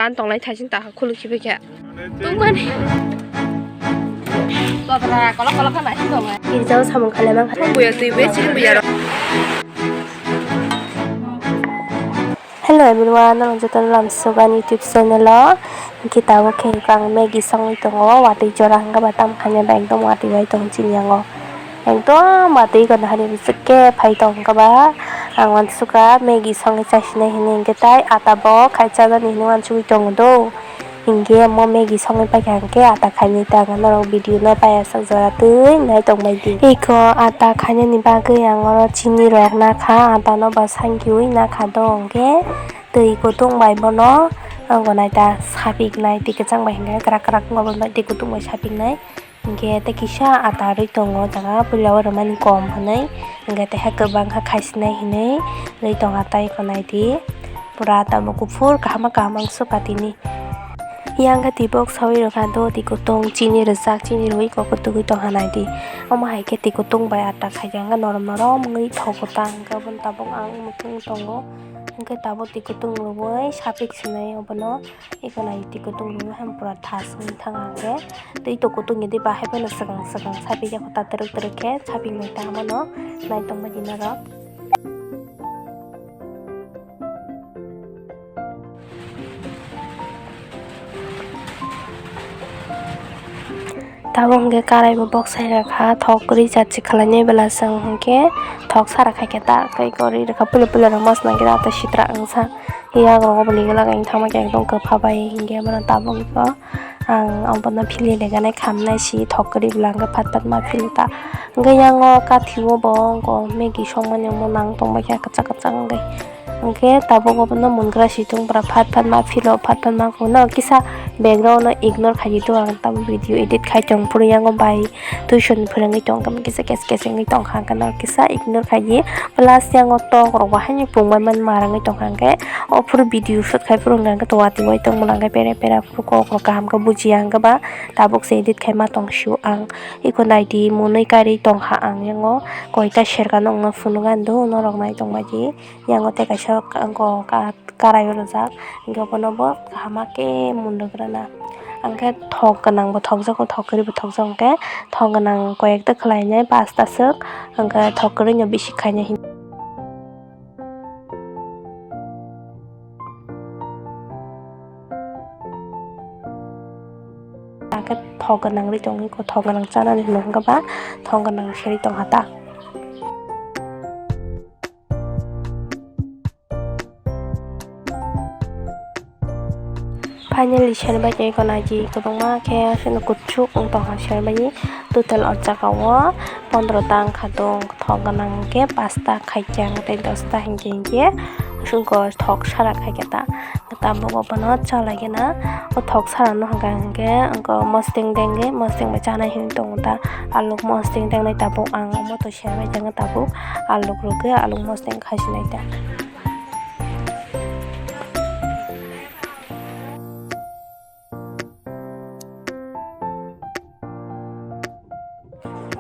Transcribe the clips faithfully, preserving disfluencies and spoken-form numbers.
Kan tonglai thaisin ta khuluk khibi khe. Tungmani. Kotra kolok kolok kha nai tong. Girjao samung khalemang kha. Buya twi be chini buya ro. Hello everyone, norok jotono lamsok ani YouTube channel o. Hingke tabuk khe ang Maggie songwi tongo, watwi jora hwnka ba tamo khaina ba ekdom watwi bai tong chini yango. Ekdom watwi gana hani bwswk khe phai tong hwnka ba ang uansukha Maggie songwi chasinai hinwi hwnkhe tai ata bo khai chajani hinwi uansugwi tongo do. Hingke omo Maggie songwi paikha hingke ata khainai ta ang norok video no paiyasak jora twi nai tongbai di. Eko ata khainani bagwi ang oro chini rok nakha, ata no bo sankiwi nakha do hingke twi kutung bai bono ang bo nai ta sapiknai twi kwchang bai hingke kwrak kwrak wngma bai twi kutung bai sapiknai. Hingke tei kisa ata rwi tongo jaga puila o rwmani kom hinwi, hingke tei hai kwbang kha khaisinai hinwi rwi tongo ata eko nai di. Pura ata bo kuphur kaham kaham wngsuka tini. Yang khe twi box sawi rwkha do twi kutung chini rwjak chini rwi kok kwtwgwi tongkha nai di. Omo hai khe twi kutung bai ata khaikha hwnkhe norom norom wngwi thogo ta hwnkhe obo tabuk ang muchung tongo. Hwnkhe tabuk twi kutung rwui sapik sinai obono. Eko nai twi kutung rwui haino pura thas wngwi thang hwnkhe twi to kutung ni di bahai phano swkang swkang sapik ya kho ta twrwk twrwk khe sapik nai ta obono nai tongbai di norok. Tabuk hwnkhe karai bo boksai rwkha thok kwrwi jat se khwlainai bwla chwng hwnkhe thok sara khaikhe ta tei kwrwi rwkha puila puila rok masna khe ta tei sitra wngsa yagrok oboni gwlak wng thangma khe ekdom kwpha bai hwnkhe bono tabuk bo ang obono philwi rwgani khamnai si thok kwrwi bwla hwnkhe phat phat ma philo ta hwnkhe yango kathi o bo wngkha Maggie songmani omo nang tongbai kha kwchak kwchak wngwi. Hwnkhe tabuk obono mungra si thung pura phat phat ma philo phat phat ma phunukno kisa background no ignore khaidi to ang tamo video edit khai tong phuru yango bai tuition phwrwngwi tong khe kisa kes kes wngwi tong kha hwnkhe no kisa ignore khaidi plus yango tok rok bo haino pungbai man ma rwngwi tong kha hwnkhe o phuru video shoot khai phuru hwnkhe to watwi bai tong mwnang khe pera pera phuru kok rok kaham khe bujiya hwnkhe ba tabuk se edit khai ma tong sio ang iko naidi mwnwi karwi tong kha ang yango koita serkano wngno phunukgo ang do norok nai tong baidi. Yango tei kaisa wngkha ka-, karai o rijak, hingke bono bo kaham ma khe munduk rwna. Hingke thok gwnang bo thokjago, thok kwrwi bo thokjago, hingke thok gwnang koi ekta khwlainai pasta swk, hingke thok kwrwi no bisi khainai hin. Hingke thok gwnang ri tongwi, thok gwnang chanani hinwi hingke ba thok gwnang seri tongkha ta. Finally, serbai tei ganaji kwbangma khe aswkno kuchuk wng tongkha serbai. Total o jaga o pondro ta wngkha do, thok gwnang khe pasta khaikhe ang tei dosta hinkhe hinkhe aswk thok sara khaikhe ta. Tabuk obono chalai gana o thok sarano hwnkha hinkhe mosdeng dengwi mosdeng bai chanai hinwi tongo ta. Aluk mosdeng dengnai tabuk ang omo to serbai tongkha tabuk aluk rwgwi aluk mosdeng khai sinai ta.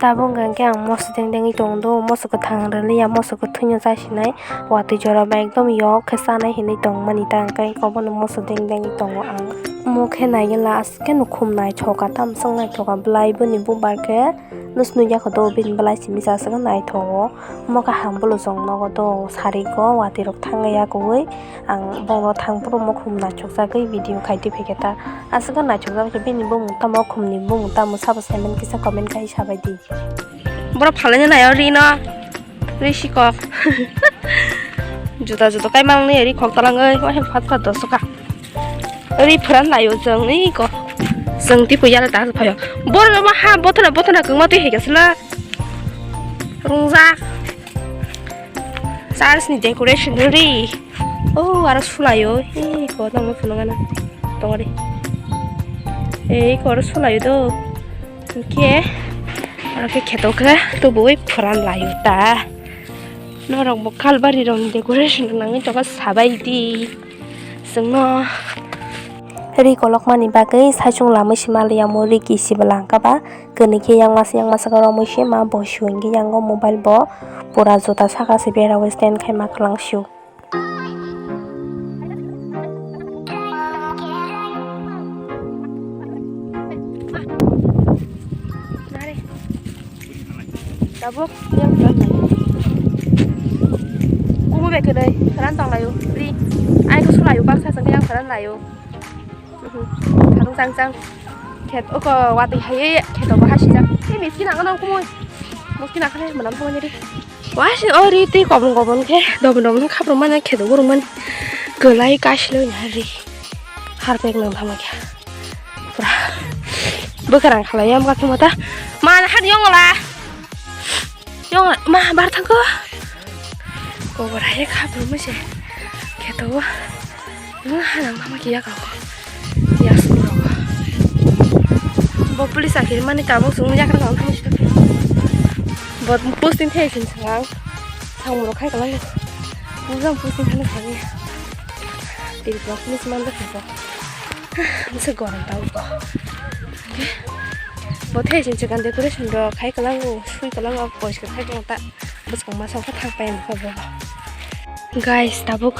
Tabuk hwnkha khe ang moso dengdengwi tongo do, moso kwthang rwliya, moso kwthwino chasinai, watwi jora bai ekdom yok khe chanai hinwi tongmani ta, hwnkhe obono moso dengdengwi tongo ang. Omo khe naigwla aswk khe nukhung naithok kha, tamswk naithok kha, bwlai boni bubar khe nus nukya kho do, bini bwlai simi se aswk naithogo. Omo kaham bwlwchwng nogo do, sari go watwi rok thangwi yakwui ang bongno thang phuru mukhum naithokjagwi video khai twi phaikhe ta. Aswk naithokjak khe bini bumung tamo, khumni bumung tamo sabo saiman kisa comment khai sabai di. Borok phalai nai o ri no, ri sikok. Juda juda kai mang ni ri khok talangwi, wa hem phat phat do suka. Ri phuran laio chwng ni ko. Chwng tipo yala ta phaio. Borok ma ha bothana bothana kwma twi hai kasla. Rungjak. Church ni decoration ri. Oh, aro sulayo. Ei, ko tamo phunukgana. Tongori. Ei, ko aro sulayo do. Hingke, aro khe kheto khe, tubui phuran layo ta. Norok bo kalbari rok ni decoration nangwi tongkha sabai di. Chwngno. Ri kolokmani bagwi saichung lamwi se maliya mo ri kisi bwla hwnkha ba. Kwnwi khe yang masa yang masa khe romwi se ma bo su hwnkhe yango mobile bo pura juta saka se bera o stand khai ma kwlang su. Tabuk yang pheran lai. Kumu bai kwrwi pheran tong laio. Ri. Ai ko sulaio baksa chang yang pheran laio. Mhm. Tharung chang chang. Khet oko watwi hai khet oko hasijak. Ei miski nang nang kumui. Miski nang khane manam thangni ri. Wasi o ri twi kobong kobong khe dobon dobon khaprok mane khet oko rung mani. Kwlai kasiloi na ri. Harpek nang thangma khe. Pura bwkharang khalai ya, mokhe mata. Man, han yong la. Yong la, ma, bar thang ko. Kobor hai kha, bro, mese. Kheto. Nang hanang ma kiya ka. Ya, suro. Bo police akhir mani tabuk sung ya ka, ka, ka. Bo posting thai sin sang. Sang mo khai ka lang. Mo posting thana khai. Tiri ko police man da ko. Masa gorong tau ko. Bo thai sin chikan decoration rok khai kalango, sui kalango, poiska khai kalang ta. Bwskang masa kha thang pai ang kha bo. Guys, tabuk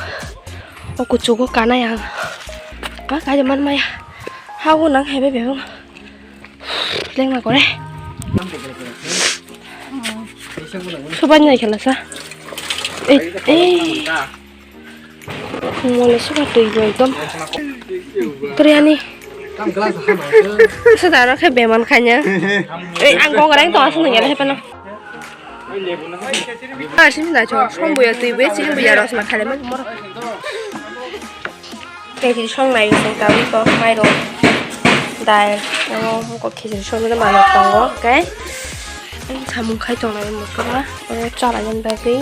o kuchugo kanai ang. Ba kai man maya. Hago nang hebe bebong. Lengna kore. Subai nai khala sa. Ei, ei. Mole suka twi bo ekdom. Kre ani. Suda ro khe beman khanya. Ei, ang kok rang to asung ya le pano. Asim da cho, som buya twi buya, chini buya rosma khale ma moro. Khichiri songnai song tawi ko mairok, dal, amo ko khichiri songni manok tongo, hwnkhe samung khai tongnai mokora oro chalai bagwi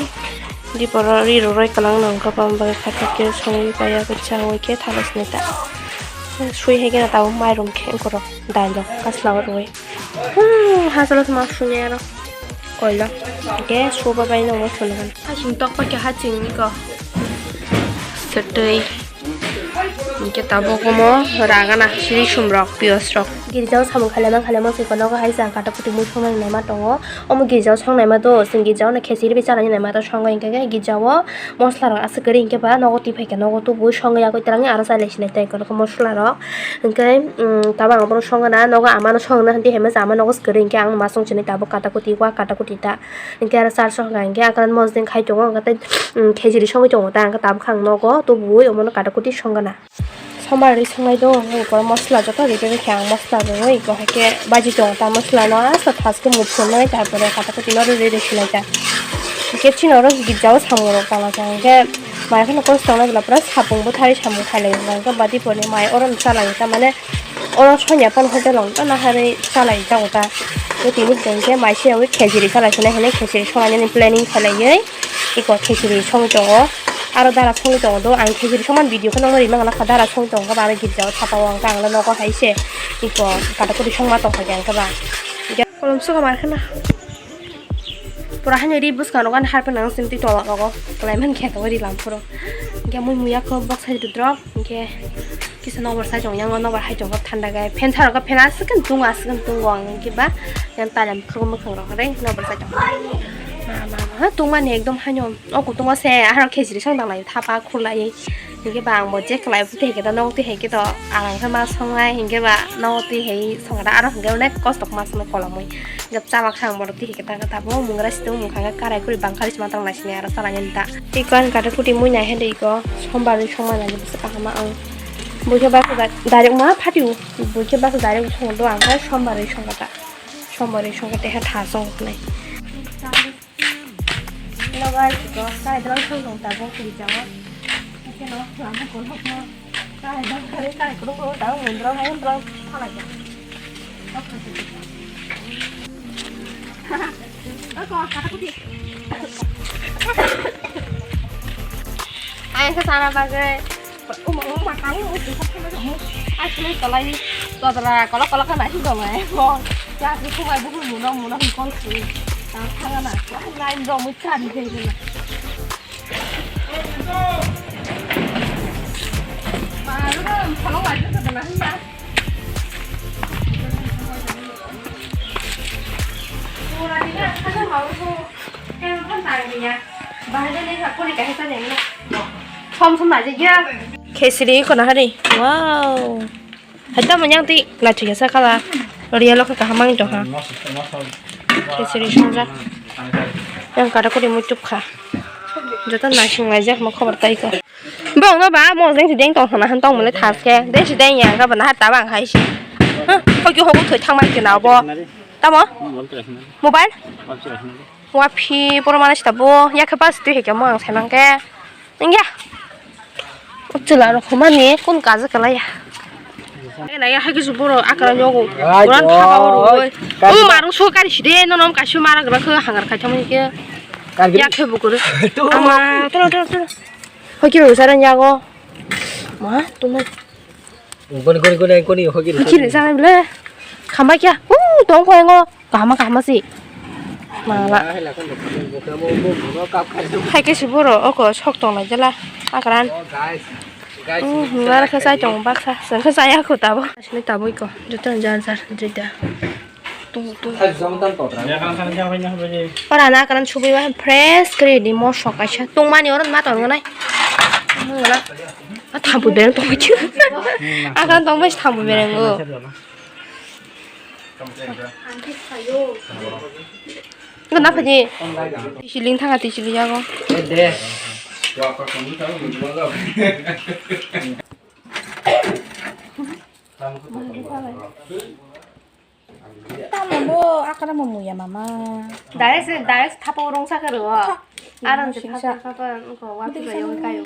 diporo ri rw rwi kwlwng nang khe bam bagwi khathok khe songwi paiya khe chawi khe thalasni ta sui hai khe tabuk mairok khe borok dal rok kasla o rwui. Hmm, hachalo se ma suni aro koilo. Hingke suba bai no mo suni kan. Haching tok pa ke haching ni ko. Setui. Hingke tabuk omo ragana siri sumrok, piyos rok. Girjao samung khailema khailema se kono ko hai jang kata puti mui songnai naima tongo. Omo girjao songnai ma do, sing girjao no khesiri bai chanani naima to songo hingke girjao. Mosla rok aswk kwrwi hwnkhe ba nogo twi phaikha, nogo tubui songwi yagwi twlangwi aro chai lai sinai tei kwrwngkhe mosla rok. Hwnkhe, um, tabuk ang bono songna nogo amano songna hinwi hinmasa ama nogo swk kwrwi hwnkhe ang ma songchini tabuk kata kuti wa kata kuti ta. Hwnkhe aro char songkha hwnkhe akran mosdeng khai tongo hwnkhe tei, um, khejri songwi tongo ta hwnkhe tabuk ang nogo tubui omono kata kuti songna. Sombar rwi songnai do, hwnwi ekko mosla joto ready khe ang mosla rwui ekko hai khe baji tongo ta mosla no aswk thas khe muphunwi tar pore kata kuti no rwui rwui sinai ta. Hwnkhe chini oro girja o samung rok tala kha hwnkhe mai kheno kosto wngnai bwla pura sapung bwtharwi samung khailai hwnkhe badi pore mai oro no chalai ta mane oro sonya phano hotel o ta naharwi chalai jago ta. Tei tini hwnkhe mai se yaui khejri chalai sinai hinwi khejri songnani planning khailaiwi. Iko khichiri songwi tongo. Aro dara songwi tongo do. Ang khichiri songmani video khe nokno rimang lakha dara songwi tongo. Aro girjao saka o ang tang nogo hai se. Iko kata kuri songma tongkha khe ang khe ba. Kolom suka mar khana. Pura hani ri bwskango ani harpe nang sim twi tola rogo. Kalaimani khe to ri lam phuru. Hingke mui muya kho bok sai rudrok. Hingke kisa nokbar sai tong yang nokbar hai tong thanda gai. Fan sarok fan aswk tung aswk tung ang hingke ba. Yang talam phuru mwkhang rok re nokbar sai tong. Ma ma ma tungmani ekdom haino. O kutungo se aro khejri song danglai thapa khulai. Hingke ba ang bo je kalai bo twi heke da nogo twi heke do ang khe ma songnai hingke ba nogo twi hei songda aro hingke onek kosto ma songnai kolomoi. Hingke chalak sang borok twi heke ta khe tabo mungra situng mukha khe karai kuri bangkha ri sima tang lai sini aro chalai nini ta. Tei ko ani kata kuti mui nai hede iko sombar ri songma nai bwswk kaham ang. Buikhe basa direct ma phatio buikhe basa direct songo do ang khe sombar ri songkha ta. Sombar ri songkha tei khe tha songkha nai. Hello guys, ito, kahai dwlang thang tong tabuk kiri jago. Oke no, lama kolok no. Kahai dwlang kare, kahai kolok kolok tabuk mundrong hai dwlang thalai jago. Oke, kata kuti. Ai, sa sana bagai. Uma, uma, kamu mau buka sama kamu. Asli kalau ini, kalau terang, kalau, kalau kan masih dong, eh. Mau, ya, aku cuma buku muno, muno, hingkong sih. Tangan aku, aku lain dong, mau cari deh, gitu. Baru kan, kalau nggak ada, sebenarnya. Kurang ini, ada mau tuh, kan, kan, tadi ya. Bahaya nih, aku dikasih tanya, ini. Som som aja ya. Khesri kono hari. Wow. Hai tamo yang ti naithok ya sa kala. Real kha kaham ang tongkha. Khesri songjak. Yang kada kuri muchuk kha. Joto naising laijak mo khobor tai ko. Bong no ba mo jeng si deng tong sana han tong mole thas ke. Deng si deng yang ka ba na ta bang hai si. Ha, hoki hobo thoi thang bai ke na bo. Tamo? Mobile? Wa phi poro mana sita bo. Ya khe pas tu he ke mo ang sai mang ke. Engya. Chwla rok humani kun kaja kalai ya. Nai hai kisu boro akara nyogo. Ai, Quran thapa oro oi. Oi. Kari O ba- maru so kari side no nom kasu mara gra kho hangar khai thamani ke. Kari gri. Ya khe bukuru. Tu. Ama tolo tolo tolo. Hoki ro sara nyago. Ma tu ma. Goni, goni, goni, goni, hoki ro. Hoki ro sara bile. Khama kya? Uh, tong kho engo. Kahama kahama si. Mala. Hai khe si boro oko sok tong lai jela. Akran. Oh, mala khe sai tong baksa. Sengkhe saya ko tabo. Asini tabo iko. Joto jar jar jeda. Tung tung. Ora na akran subi wa fresh kri di mo sok aisa. Tung mani oro ma tong nai. Mala. A thampu bereng tong chi. Akran tong bai thampu bereng o. Nggak napa ji? Tisiling thanga tisiling jago. Tamo bo akara mo muya mama. Direct direct thapo rong sakaro. Aran se singsa. Thapa thapa ko wa. Muti kayo kayo.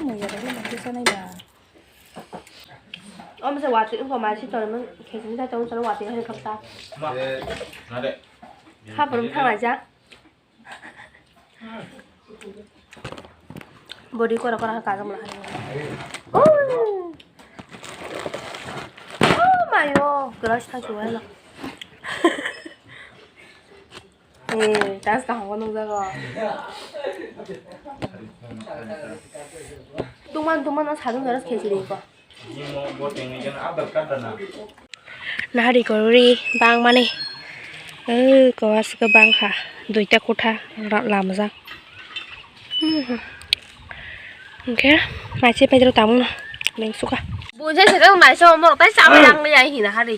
Mo yara le mati sanai ba. Om se wati ko ma si tor mun khejin ta tong sar wati hai khapta. Kha prum thang aja. Body kora kora ha kajam la. Oh. Oh mayo, glass tha chuwa la. Eh, tas kaham ko nungjago. Tungman, tungman, no sadung jaras khejiri ko. Nahari korori bang mani. Eh, ko aswk bang kha. Duita kotha la-, lamjak. Hmm. Hwnkhe, naisai paidoro tabukno lengsuka. Bunsai se khe naisai omo rok tai chabai yang le ai hina hari.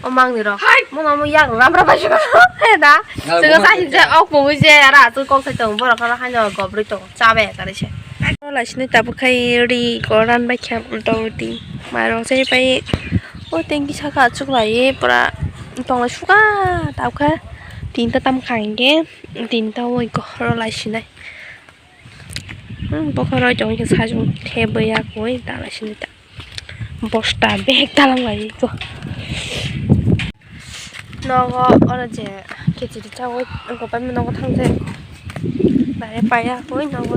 O mangni rok. Hai. Mo mamo yang ram ram bai suka. He da. Nang Sega bumo sa sega. Hinja ok pungui je ara tu kok sai tong borok kala haino gobroi tong chabai kare se. Oro lai sini tabuk khai ri ko ran bai khe tong ti. Mairong sai pai o tengki saka achuk lai pura tong lai suka tabuk kha. Tinta tam kha hingke tinta oi ko oro lai sinai. Hmm, bokhorok tong khe sajung thebwi ya koi dala sini ta. Bosta bag dalang lai ko. Nogo oro je khichiri chawi ko pai nogo thang je. Bare paya koi nogo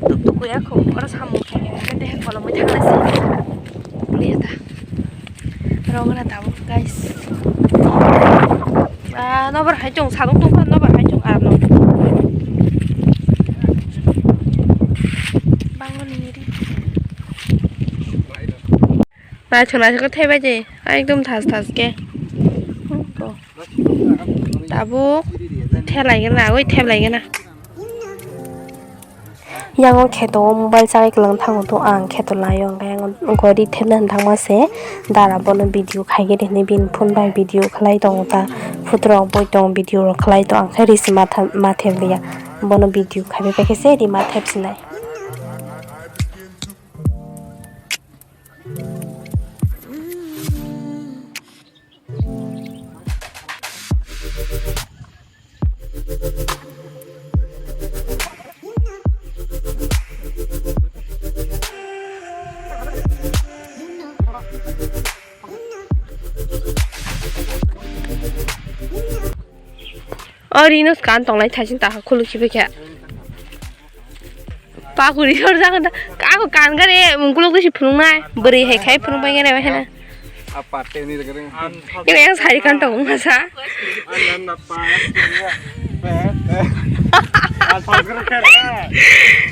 tuk tuk ya ko oro samung khe de kolomoi thang lai se. Liya ta. Rogna tabuk, guys. Ah, nobar hai tong, sadok tong, nobar hai tong, ah, no. Bango ni ri. Naithok naithok khe thaibai de, ekdom thas thas khe. Tabuk, thelai gana, oi, thelai gana. Yang o kheto o mobile chai kwlwng thango to ang kheto lai o, hwnkhe yang o gori thepna thangma se dara bono video khai khe hinwi bini phone bai video khlai tongo ta, photo rok boi tongo video rok khlai to, ang khe ri se ma thep liya, bono video khai bai khe se ri ma thep sinai. O rino scan tonglai thaisin taha khuluk sibikhe. Pakuri hor jagan da. Ako kan gare mungkulok desi phunungnai. Bwrwi hai khai phunung bai gare bahena. Apa teni gare. Ini yang sari kan tong masa. Ananda pa. An subscribe kare.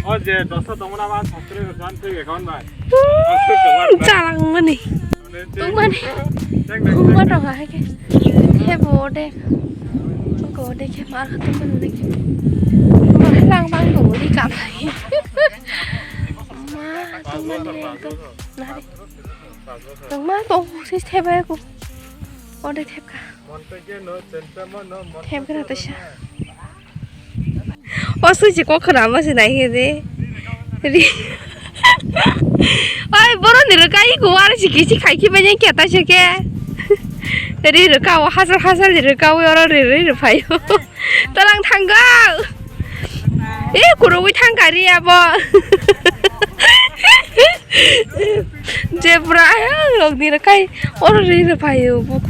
O je dosa tongna ma subscribe kan thik account bai. Chalang mani. Tungmani. Tungma tong hai ke. He bo de. Ko de ke mar khatung mani de ke. Mar lang bang bo di kam hai. Ma tungmani ekdom. Nari. Tongma tong se thep bai ko. Ode thep ka. Thep ka na to sha. O sui si kok khna ma se nai he de. Ri. Oi, boro ni rwka i kuwar si kisi khai ki bajai khe ta se khe. Ri rwka o hasal hasal ri rwka o oro ri ri ri phai. Talang thanggo. E, kurugwi thangkha ri abo. Jebra, ayang rok ni rwka i oro ri ri phai o.